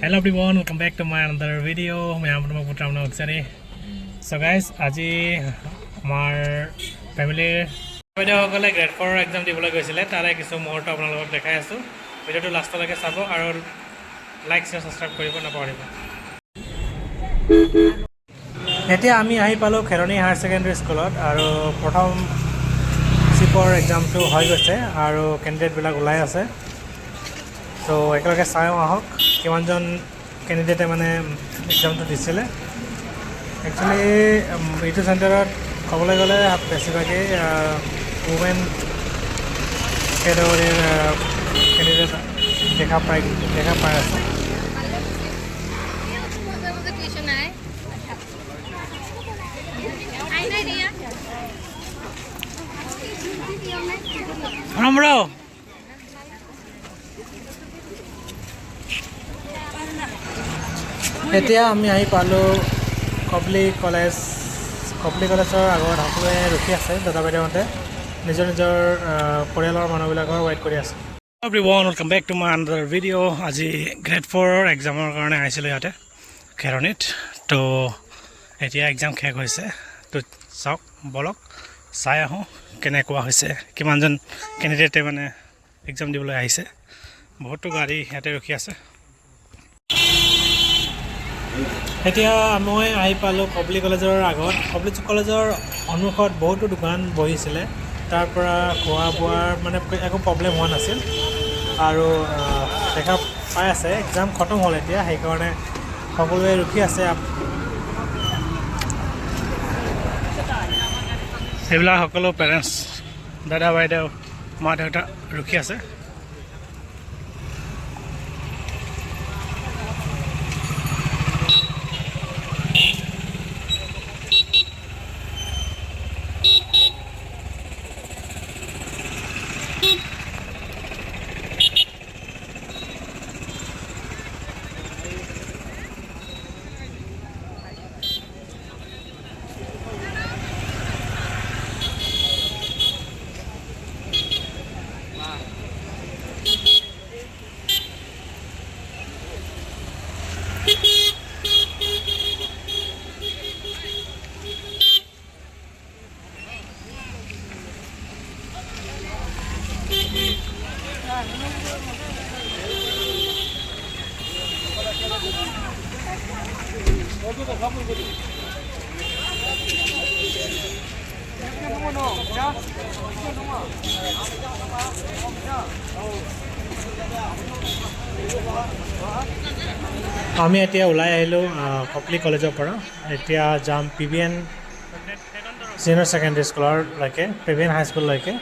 Hello everyone, welcome back to my another video. মই আপোনাৰ পুত্ৰ আপোনাৰ। চ' গাইজ, আজি আমাৰ ফেমিলিৰ বাইদেউসকলে গ্ৰেড ফ'ৰৰ এক্সাম দিবলৈ গৈছিলে। তাৰে কিছু মুহূৰ্ত আপোনালোকক দেখাই আছোঁ। ভিডিঅ'টো লাষ্টলৈকে চাব আৰু লাইক, শ্বেয়াৰ, ছাবস্ক্ৰাইব কৰিব নাপাহৰিব। এতিয়া আমি আহি পালোঁ খেৰণি হায়াৰ ছেকেণ্ডেৰী স্কুলত আৰু প্ৰথম চিপৰ এক্সামটো হৈ গৈছে আৰু কেণ্ডিডেটবিলাক ওলাই আছে। ত' একেলগে চাওঁ আহক কিমানজন কেণ্ডিডেটে মানে এক্সামটো দিছিলে। একচুৱেলি এইটো চেণ্টাৰত ক'বলৈ গ'লে বেছিভাগেই ওমেন কেটেগৰীৰ কেণ্ডিডেট দেখা পাই আছে। মাজে মাজে টিউচন আহে আই নাই দিয়া। নম্ৰ। এতিয়া আমি আহি পালোঁ কবলি কলেজ। কবলি কলেজৰ আগত সকলোৱে ৰখি আছে। দাদা বাইদেউহঁতে নিজৰ নিজৰ পৰিয়ালৰ মানুহবিলাকৰ ৱেইট কৰি আছে। Everyone, welcome back to my another video. আজি গ্ৰেড ফ'ৰৰ এক্সামৰ কাৰণে আহিছিলোঁ ইয়াতে খেৰণিত। তো এতিয়া এক্সাম শেষ হৈছে। তো চাওক, বলক চাই আহোঁ কেনেকুৱা হৈছে, কিমানজন কেণ্ডিডেটে মানে এক্সাম দিবলৈ আহিছে। বহুতো গাড়ী ইয়াতে ৰখি আছে। এতিয়া মই আহি পালোঁ কবলি কলেজৰ আগত। কবলি কলেজৰ সন্মুখত বহুতো দোকান বহিছিলে। তাৰ পৰা খোৱা বোৱাৰ মানে একো প্ৰব্লেম হোৱা নাছিল। আৰু দেখা পাই আছে, এক্সাম খতম হ'ল এতিয়া, সেইকাৰণে সকলোৱে ৰখি আছে। সেইবিলাক সকলো পেৰেণ্টছ, দাদা বাইদেউ, মা দেউতা ৰখি আছে। আমি এতিয়া ওলাই আহিলোঁ কপলি কলেজৰ পৰা। এতিয়া যাম P B N senior secondary স্কুললৈকে, পি বি এন হাইস্কুললৈকে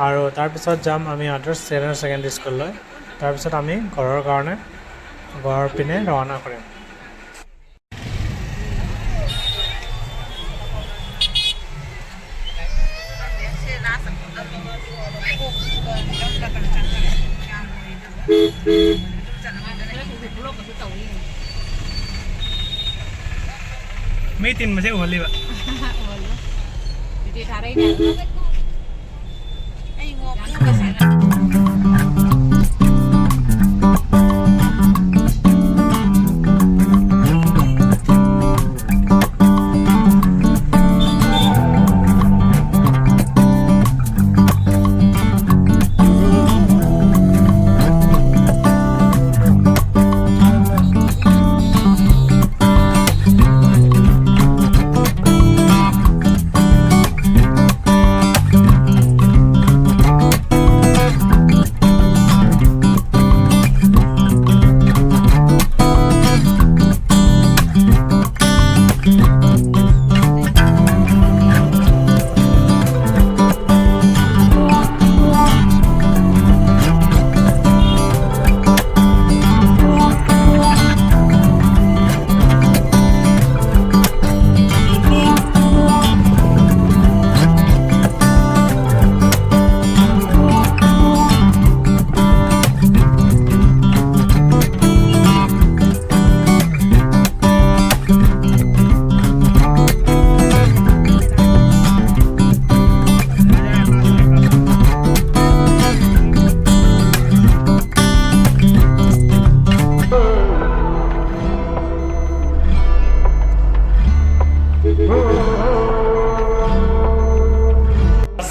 আৰু তাৰপিছত যাম আমি আদৰ্শ ছিনিয়ৰ ছেকেণ্ডেৰী স্কুললৈ। তাৰপিছত আমি ঘৰৰ কাৰণে ঘৰৰ পিনে ৰাওনা কৰিম। ꯃꯤ ꯇꯤꯟꯕꯁꯦ ꯎꯍꯜꯂꯤꯕ। ꯑꯗꯨꯗꯤ ꯊꯥꯔꯛꯏꯅꯦ।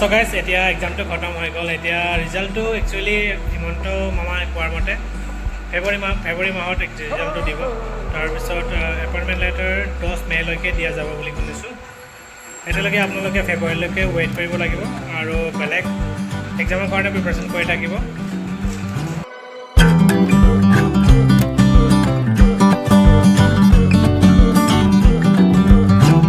চ' গাইজ, এতিয়া এক্সামটো খতম হৈ গ'ল। এতিয়া ৰিজাল্টটো একচুৱেলি হিমন্ত মামাই কোৱাৰ মতে ফেব্ৰুৱাৰী মাহত ৰিজাল্টটো দিব। তাৰপিছত এপইণ্টমেণ্ট লেটাৰ 10 মে'লৈকে দিয়া যাব বুলি শুনিছোঁ। এতিয়ালৈকে আপোনালোকে ফেব্ৰুৱাৰীলৈকে ৱেইট কৰিব লাগিব আৰু বেলেগ এক্সামৰ কাৰণে প্ৰিপাৰেশ্যন কৰি থাকিব।